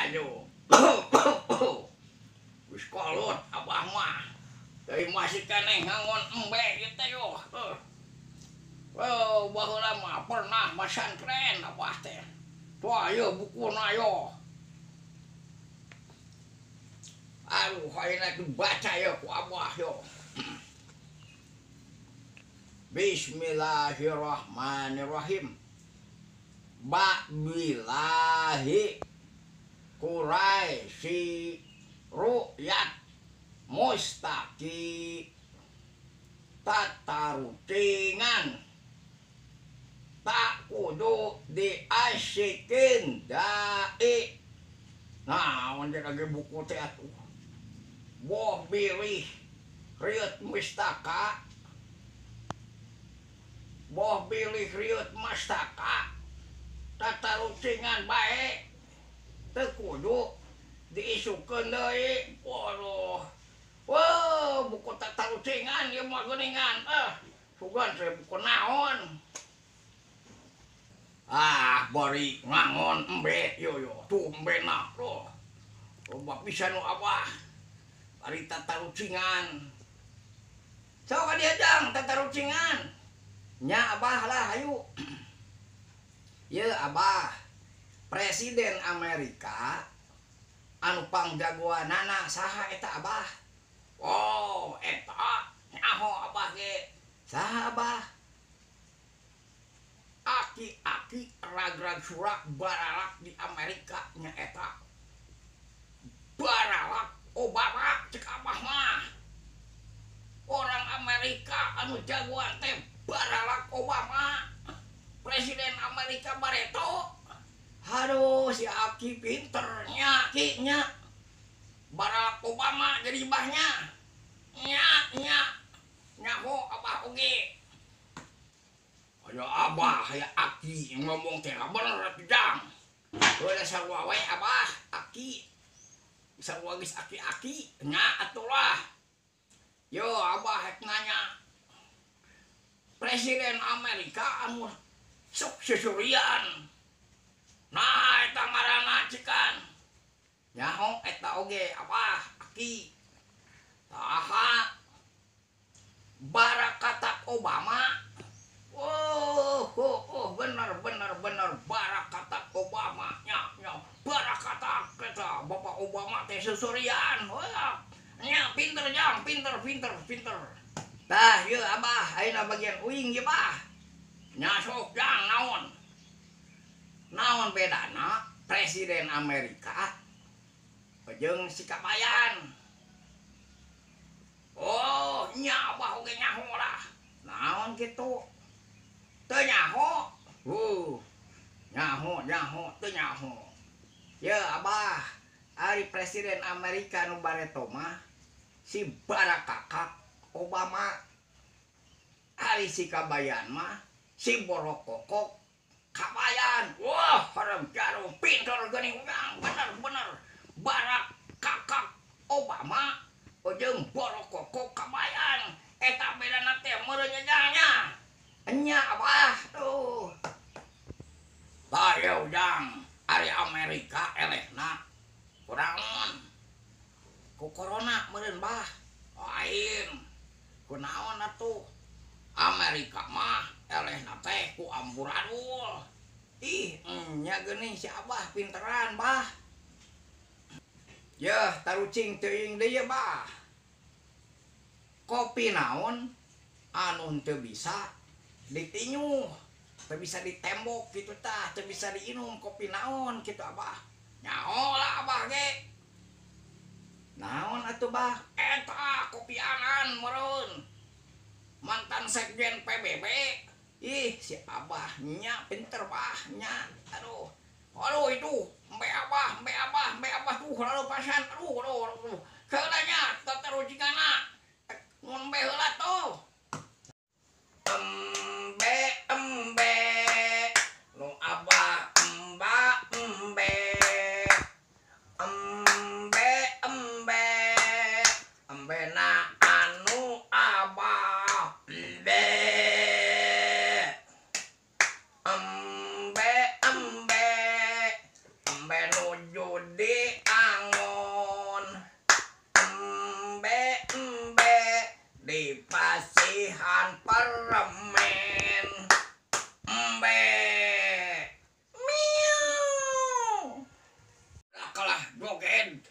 Aduh. Wis kolot abah mah. Dari masih keneh ngangon embe gitu yo. Oh, baheula mah pernah masantren abah teh. Tuh ayo bukuna yo. Aduh, ayeuna dibaca ya ku abah yo. Bismillahirrahmanirrahim. Ba'billahi Quraisy ru'yat mustaqi tatarucingan tak kudu diasikin dai. Nah, mun lagi buku teh atuh. Boh bilih riut mustaka, boh bilih riut mustaka tatarucingan bae teu kudu diisukeun deui. Waduh. Wah, buku tatarucingan ieu mah geuningan. Sugan teh buku naon. Ah, bari ngangon embe yo yo, tuh embena tuh. Loba pisan nu abah. Bari tatarucingan. Sok ka dieu jang tatarucingan. Nya abah lah hayu. Ye abah, Presiden Amerika anu pangjagoanana saha eta abah? Oh, eta nyaho abah ge. Saha abah? Aki-aki rag-rag surak baralak di Amerika nya eta. Baralak Obama cek abah mah. Orang Amerika anu jagoan teh Barack Obama. Presiden Amerika bareto. Aduh, si aki pinternya ki nya. Barack Obama jadi bahnya. Nya nya. Nyaho abah oge. Ayo abah ya aki ngomong teh bener atuh jang. Udah sarua we abah aki. Sarua geus aki-aki nya atuh lah. Yo abah rek nanya. Presiden Amerika anu sok sesurian. Nah eta ngaranna cikan. Nyaho eta oge abah aki. Taha Barakatak Obama. Oh, oh, oh, bener bener bener Barakatak Obama nya nya Barakatak eta Bapak Obama teh sesurian. Wah, nya pinter jang, pinter pinter pinter. Tah ieu abah ayeuna bagian uing ieu bah. Nya sok jang naon? Naon bedana Presiden Amerika jeung si Kabayan? Oh, nya abah oge nyaho lah. Naon kitu? Teu nyaho. Nyaho nyaho teu nyaho. Ye abah, ari Presiden Amerika nu bareto mah si Barakakak Obama. Ari si Kabayan mah si Borokokok Kabayan. Wah, haram jarum pinter geuning urang, bener bener. Barakakak Obama jeung Borokokok Kabayan. Eta bedana teh meureun nya. Nya abah tuh. Tah ye ujang, ari Amerika elehna kunaon? Ku corona meureun bah. Lain. Kunaon atuh? Amerika mah elehna teh ku amburadul. Ih, nya geuning si abah pinteran bah. Yeuh, tarucing teuing deui bah. Kopi naon anu teu bisa ditinyuh, teu bisa ditembok kitu tah, teu bisa diinum kopi naon kitu abah. Nyaho lah abah ge. Naon atuh bah? Eta kopi Anan meureun. Mantan sekjen PBB. Ih, si abah nya pinter bah nya. Aduh. Aduh itu, embe abah, embe abah, embe abah tuh lalu pasan. Aduh, aduh, aduh. Keula nya tatarucingana. Mun embe heula tuh. Embe embe nu abah emba embe. Embe embe embena anu abah embe. Embe embe embe nuju diangon. Embe embe di pasihan permen. Embe. Miau. Kalah joget.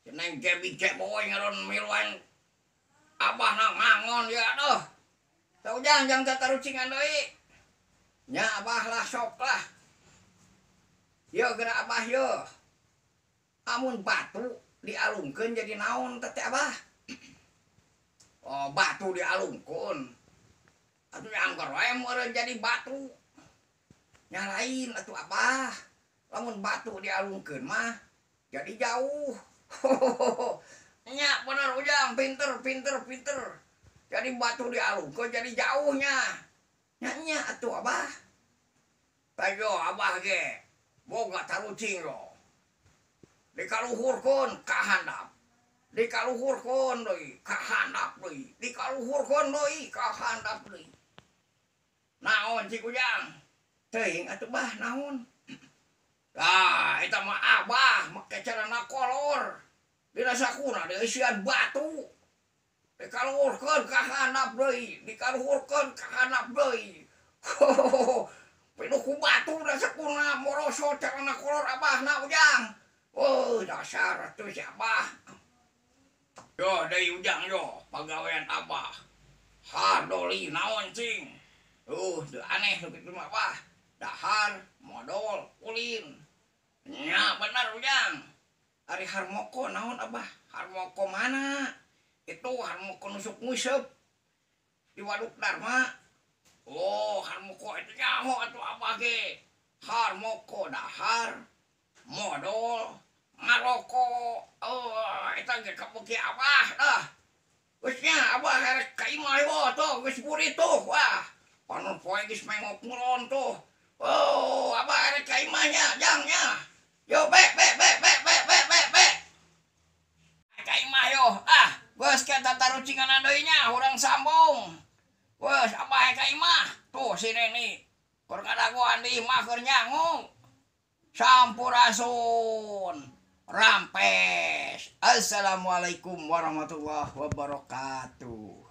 Neng Gaby Ceboy ngaron miluan abah na ngangon ya aduh. Tau jang jang tatarucingan deui. Nya abah lah sok lah. Yo geura abah yo. Amun batu dialungkeun jadi naon teh abah? Oh batu dialungkeun. Atuh anggar wae meureun jadi batu. Nya lain atuh abah. Lamun batu dialungkeun mah jadi jauh. Nya bener Ujang, pinter pinter pinter. Jadi batu dialungkeun jadi jauhnya. Nya nya atuh abah. Tayo abah ge boga tarucing lo. Dikaluhurkeun ka handap. Dikaluhurkeun deui ka handap deui. Dikaluhurkeun deui ka handap deui. Naon cik Ujang? Teuing atuh bah naon? Ah, eta mah abah make celana kolor. Dina sakuna dieusian batu. Dikaluhurkeun ka handap deui, dikaluhurkeun ka handap deui. Pinuh ku batu da sakuna morosot celana kolor abahna Ujang. Oh, dasar atuh si abah. Yo deui Ujang yo, pagawean abah. Hadoli naon cing? Teu aneh nu kitu mah abah. Dahar, modol, ulin. Nya bener Ujang. Ari harmoko naon abah? Harmoko mana? Itu harmoko nusuk nguseup di Waduk Darma. Oh, harmoko itu nyaho atuh abah ge. Harmoko dahar, modol, ngaroko. Oh, eta ge kabeuki abah dah. Geus nya abah erek ka imah ieu tuh, geus burit tuh. Wah, panon poe geus mengok ngulon tuh. Oh, abah erek ka imah nya, jang nya. Yo be be be be be be be be. Ka imah yo. Ah, geus ka tatarucingan deui nya, urang sambung. Geus abah ka imah. Tuh si Neni. Keur kadagoan di imah keur nyangu. Sampurasun. Rampes. Assalamualaikum warahmatullahi wabarakatuh.